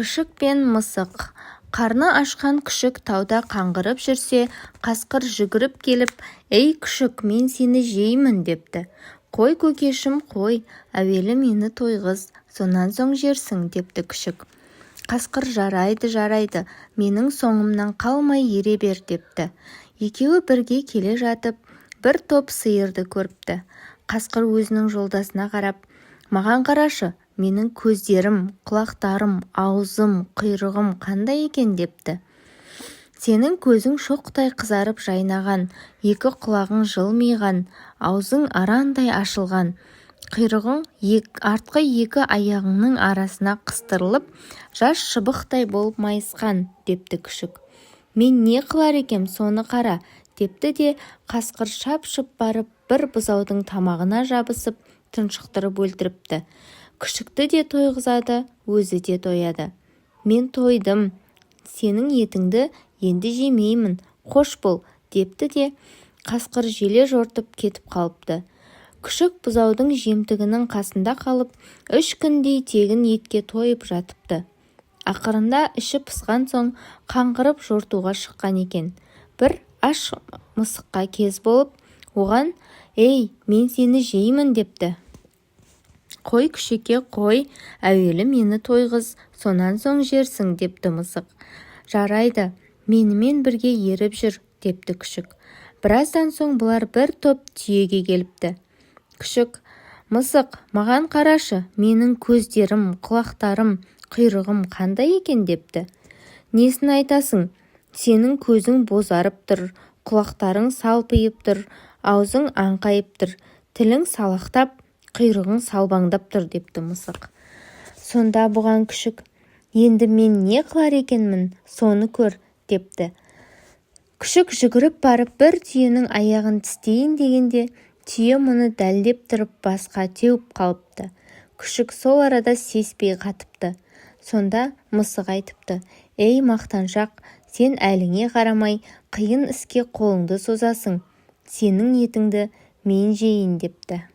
Күшік пен мысық. Қарны ашқан күшік тауда қаңғырып жүрсе, қасқыр жүгіріп келіп: «Ей, күшік, мен сені жеймін», – депті. «Қой, көкешім, қой, әуелі мені тойғыз, сонан соң жерсің», – депті күшік. Қасқыр: «Жарайды, жарайды, менің соңымнан қалмай ере бер», – депті. Екеуі бірге келе жатып, бір топ сиырды көріпті. Қасқыр өзінің жолдасына қарап: «Маған қарашы, менің көздерім, құлақтарым, аузым, құйрығым қандай екен?» – депті. «Сенің көзің шоқтай қызарып жайнаған, екі құлағың жылмиған, аузың арандай ашылған, құйрығың артқы екі аяғыңның арасына қыстырылып, жас шыбықтай болып майысқан», – депті күшік. «Мен не қылар екем, соны қара», – депті де, қасқыр шапшып барып, бір бұзаудың тамағына жабысып, тұншықтырып өлтіріпті. Күшікті де тойғызады, өзі де тояды. «Мен тойдым, сенің етіңді енді жемеймін, қош бол», – депті де, қасқыр желе жортып кетіп қалыпты. Күшік бұзаудың жемтігінің қасында қалып, 3 күндей тегін етке тойып жатыпты. Ақырында іші пысқан соң, қаңғырып жортуға шыққан екен. Бір аш мысыққа кез болып, оған: «Ей, мен сені жеймін», – депті. «Қой, күшеке, қой, әуелі мені тойғыз, сонан соң жерсің», – депті мысық. «Жарайды, менімен бірге еріп жүр», – депті күшік. Біраздан соң бұлар бір топ түйеге келіпті. Күшік: «Мысық, маған қарашы, менің көздерім, құлақтарым, құйрығым қандай екен?» – депті. «Несін айтасың, сенің көзің бозарып тұр, құлақтарың салпиып тұр, аузың аңқайып тұр, тілің салақтап, құйрығың салбаңдап тұр», – депті мысық. Сонда бұған күшік: «Енді мен не қылар екенмін, соны көр», – депті. Күшік жүгіріп барып, бір түйенің аяғын тістейін дегенде, түйе мұны дәлдеп тұрып басқа теуіп қалыпты. Күшік сол арада сеспей қатыпты. Сонда мысық айтыпты: «Ей, мақтаншақ, сен әліңе қарамай қиын іске қолыңды созасың, сенің етіңді мен жейін», – депті.